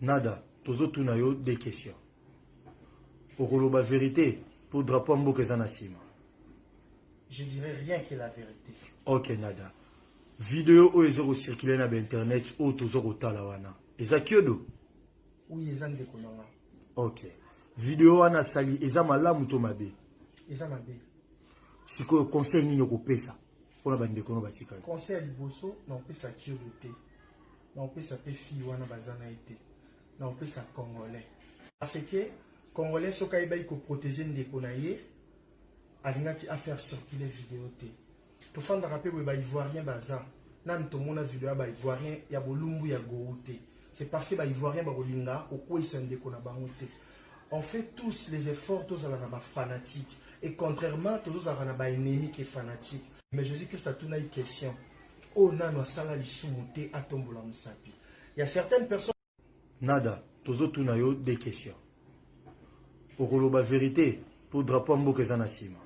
Nada, tozotuna yo deux questions. Okoloba vérité pour drapeau ya mboka eza na nsima. Je dirais rien que la vérité. Ok Nada. Video oyo eza kocircule na bainternet oyo toza kotala wana eza kiodo? Oui, eza ndeko na nga. Ok. Video wana asali eza malamu to mabe? Eza mabe. Sikoyo conseil nini okopesa mpona bandeko no batikali? Conseil ya liboso, naopesa kiodo te, naopesa mpe fille wana baza na ye te, naopesa Congolais, parce que Congolais soki ayebaki koprotéger ndeko na ye, alingaki afaire circuler video te. Tofandaka mpe boye, Baivoirien baza nanu tomona video ya Baivoirien ya bolumbu ya Gohou te. C'est parce que Baivoirien bakolinga kokweyisa ndeko na bango te. On fait tous les efforts tozala na bafanatique et contrairement tozozalaka na baennemi ke fanatique. Mais Jésus Christ atunaki question: oyo nanu asala lisumu te, atombola mosapi. Ya certaines personnes. Nada, tozotuna yo deux questions. Okoloba vérité pour drapeau ya mboka eza na nsima.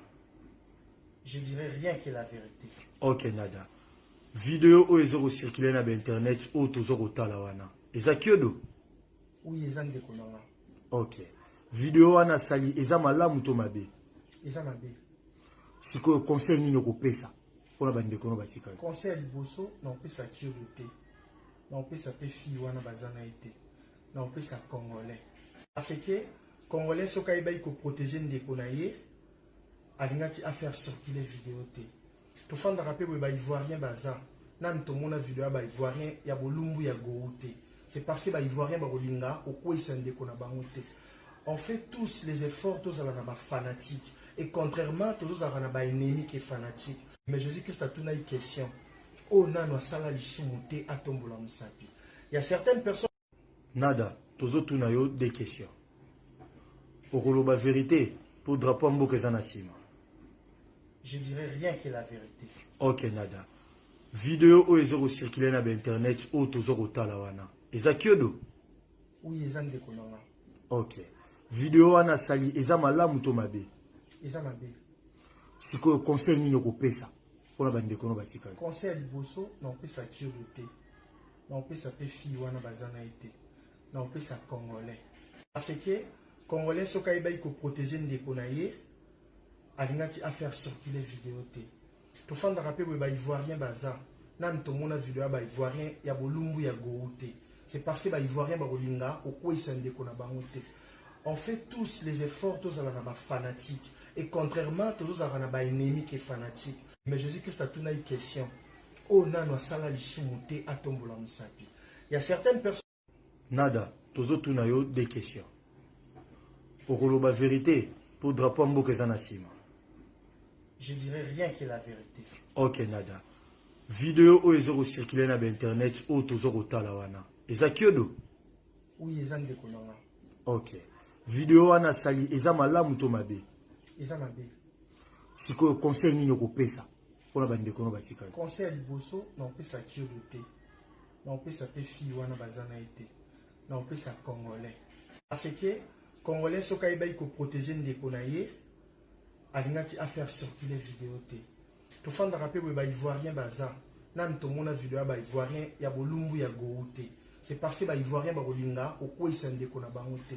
Je dirais rien que la vérité. Ok Nada. Video oyo eza kocircule na bainternet oyo toza kotala wana eza kiodo? Oui, eza ndeko na nga. Ok. Video wana asali eza malamu to mabe? Eza mabe. Sikoyo conseil nini okopesa mpona bandeko no batikali? Conseil ya liboso, naopesa kiodo te, naopesa mpe fille wana baza na ye te, naopesa Congolais, parce que Congolais soki ayebaki koprotéger ndeko na ye, alingaki afaire circuler video te. Tofandaka mpe boye, Baivoirien baza nanu tomona video ya Baivoirien ya bolumbu ya Gohou te. C'est parce que Baivoirien bakolinga kokweyisa ndeko na bango te. On fait tous les efforts tozala na bafanatique et contrairement tozozalaka na baennemi ke fanatique. Mais Jésus Christ atunaki question: oyo nanu asala lisumu te, atombola mosapi. Ya certaines personnes. Nada, tozotuna yo deux questions. Okoloba vérité pour drapeau ya mboka eza na nsima. Je dirais rien que la vérité. Ok Nada. Video oyo eza kocircule na bainternet oyo toza kotala wana eza kiodo? Oui, eza ndeko na nga. Ok. Video wana asali eza malamu to mabe? Eza mabe. Sikoyo conseil nini okopesa mpona bandeko no batikali? Conseil ya liboso, naopesa kiodo te, naopesa mpe fille wana baza na ye te, naopesa Congolais, parce que Congolais soki ayebaki koprotéger ndeko na ye, alingaki afaire circuler video te. Tofandaka mpe boye, Baivoirien baza nanu tomona video ya Baivoirien ya bolumbu ya Gohou te. C'est parce que Baivoirien bakolinga kokweyisa ndeko na bango te. On fait tous les efforts tozala na bafanatique et contrairement tozozalaka na baennemi ke fanatique. Mais Jésus Christ atunaki question: oyo nanu asala lisumu te, atombola mosapi. Ya certaines personnes. Nada, tozotuna yo deux questions. Okoloba vérité pour drapeau ya mboka eza na nsima. Je dirais rien que la vérité. Ok Nada. Video oyo eza kocircule na bainternet oyo toza kotala wana eza kiodo? Oui, eza ndeko na nga. Ok. Video wana asali eza malamu to mabe? Eza mabe. Sikoyo conseil nini okopesa mpona bandeko no batikali? Conseil ya liboso, naopesa kiodo te, naopesa mpe fille wana baza na ye te, naopesa Congolais, parce que Congolais soki ayebaki koprotéger ndeko na ye, alingaki afaire circuler video te. Tofandaka mpe boye, Baivoirien baza nanu tomona video ya Baivoirien ya bolumbu ya Gohou te. C'est parce que Baivoirien bakolinga kokweyisa ndeko na bango te.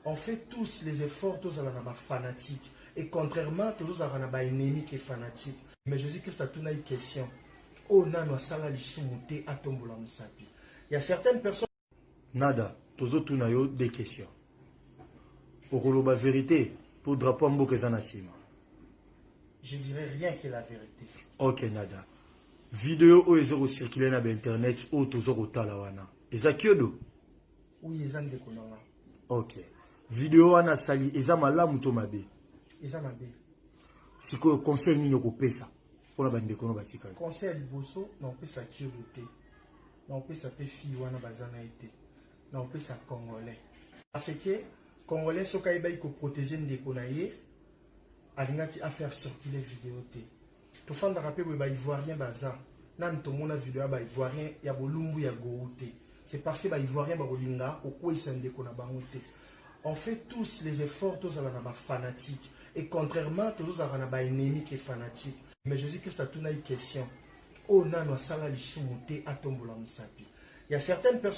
On fait tous les efforts tozala na bafanatique et contrairement tozozalaka na baennemi ke fanatique. Mais Jésus Christ atunaki question: oyo nanu asala lisumu te, atombola mosapi. Ya certaines personnes. Nada, tozotuna yo deux questions. Okoloba vérité pour drapeau ya mboka eza na nsima. Je dirais rien que la vérité. Ok Nada. Video oyo eza kocircule na bainternet oyo toza kotala wana eza kiodo? Oui, eza ndeko na nga. Ok. Video wana asali eza malamu to mabe? Eza mabe. Sikoyo conseil nini okopesa mpona bandeko no batikali? Conseil ya liboso, naopesa kiodo te, naopesa mpe fille wana baza na ye te, naopesa Congolais, parce que Congolais soki ayebaki koprotéger ndeko na ye, alingaki afaire circuler video te. Tofandaka mpe boye, Baivoirien baza nanu tomona video ya Baivoirien ya bolumbu ya Gohou te. C'est parce que Baivoirien bakolinga kokweyisa ndeko na bango te. On fait tous les efforts tozala na bafanatique et contrairement tozozalaka na baennemi ke fanatique. Mais Jésus Christ atunaki question: oyo nanu asala lisumu te, atombola mosapi. Ya certaines personnes.